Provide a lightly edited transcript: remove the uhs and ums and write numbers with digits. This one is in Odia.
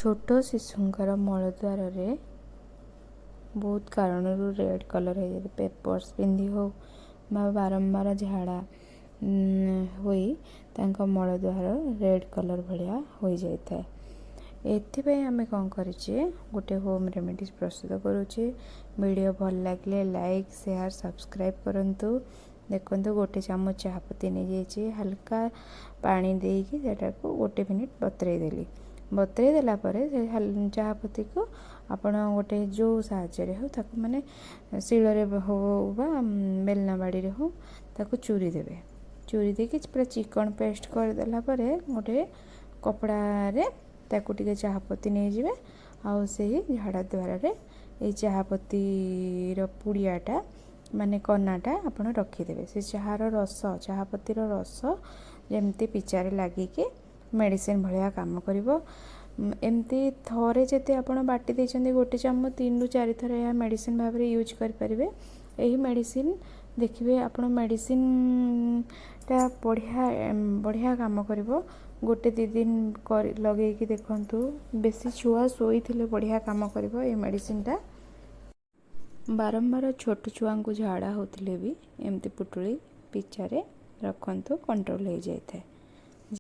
ଛୋଟ ଶିଶୁଙ୍କର ମଳଦ୍ୱାରରେ ବହୁତ କାରଣରୁ ରେଡ଼୍ କଲର୍ ହେଇଯାଏ। ପେପର୍ସ ପିନ୍ଧି ହେଉ ବା ବାରମ୍ବାର ଝାଡ଼ା ହୋଇ ତାଙ୍କ ମଳଦ୍ୱାର ରେଡ଼୍ କଲର୍ ଭଳିଆ ହୋଇଯାଇଥାଏ। ଏଥିପାଇଁ ଆମେ କ'ଣ କରିଛେ? ଗୋଟେ ହୋମ୍ ରେମିଡ଼ିଜ୍ ପ୍ରସ୍ତୁତ କରୁଛେ। ଭିଡ଼ିଓ ଭଲ ଲାଗିଲେ ଲାଇକ୍, ସେୟାର, ସବସ୍କ୍ରାଇବ୍ କରନ୍ତୁ। ଦେଖନ୍ତୁ, ଗୋଟେ ଚାମଚ ଚାହାପତି ନେଇଯାଇଛି। ହାଲକା ପାଣି ଦେଇକି ସେଟାକୁ ଗୋଟେ ମିନିଟ୍ ବତୁରେଇ ଦେଲି। ବତୁରେଇ ଦେଲା ପରେ ସେ ଚାହାପତିକୁ ଆପଣ ଗୋଟେ ଯେଉଁ ସାହାଯ୍ୟରେ ହେଉ, ତାକୁ ମାନେ ଶିଳରେ ହଉ ବା ବେଲନା ବାଡ଼ିରେ ହଉ, ତାକୁ ଚୁରି ଦେବେ। ଚୁରି ଦେଇକି ପୁରା ଚିକଣ ପେଷ୍ଟ କରିଦେଲା ପରେ ଗୋଟେ କପଡ଼ାରେ ତାକୁ ଟିକେ ଚାହାପତି ନେଇଯିବେ ଆଉ ସେହି ଝାଡ଼ା ଦ୍ୱାରରେ ଏଇ ଚାହାପତିର ପୁଡ଼ିଆଟା, ମାନେ କନାଟା ଆପଣ ରଖିଦେବେ। ସେ ଚାହାର ରସ, ଚାହାପତିର ରସ ଯେମିତି ପିଚାରେ ଲାଗିକି ମେଡ଼ିସିନ ଭଳିଆ କାମ କରିବ। ଏମିତି ଥରେ ଯଦି ଆପଣ ବାଟି ଦେଇଛନ୍ତି ଗୋଟେ ଚାମଚ, ତିନିରୁ ଚାରି ଥର ଏହା ମେଡ଼ିସିନ ଭାବରେ ୟୁଜ୍ କରିପାରିବେ। ଏହି ମେଡ଼ିସିନ ଦେଖିବେ ଆପଣ, ମେଡ଼ିସିନଟା ବଢ଼ିଆ ବଢ଼ିଆ କାମ କରିବ। ଗୋଟେ ଦୁଇ ଦିନ କରି ଲଗେଇକି ଦେଖନ୍ତୁ। ବେଶୀ ଛୁଆ ଶୋଇଥିଲେ ବଢ଼ିଆ କାମ କରିବ ଏ ମେଡ଼ିସିନଟା। ବାରମ୍ବାର ଛୋଟ ଛୁଆଙ୍କୁ ଝାଡ଼ା ହେଉଥିଲେ ବି ଏମିତି ପୁଟୁଳି ପିଚାରେ ରଖନ୍ତୁ, କଣ୍ଟ୍ରୋଲ୍ ହେଇଯାଇଥାଏ।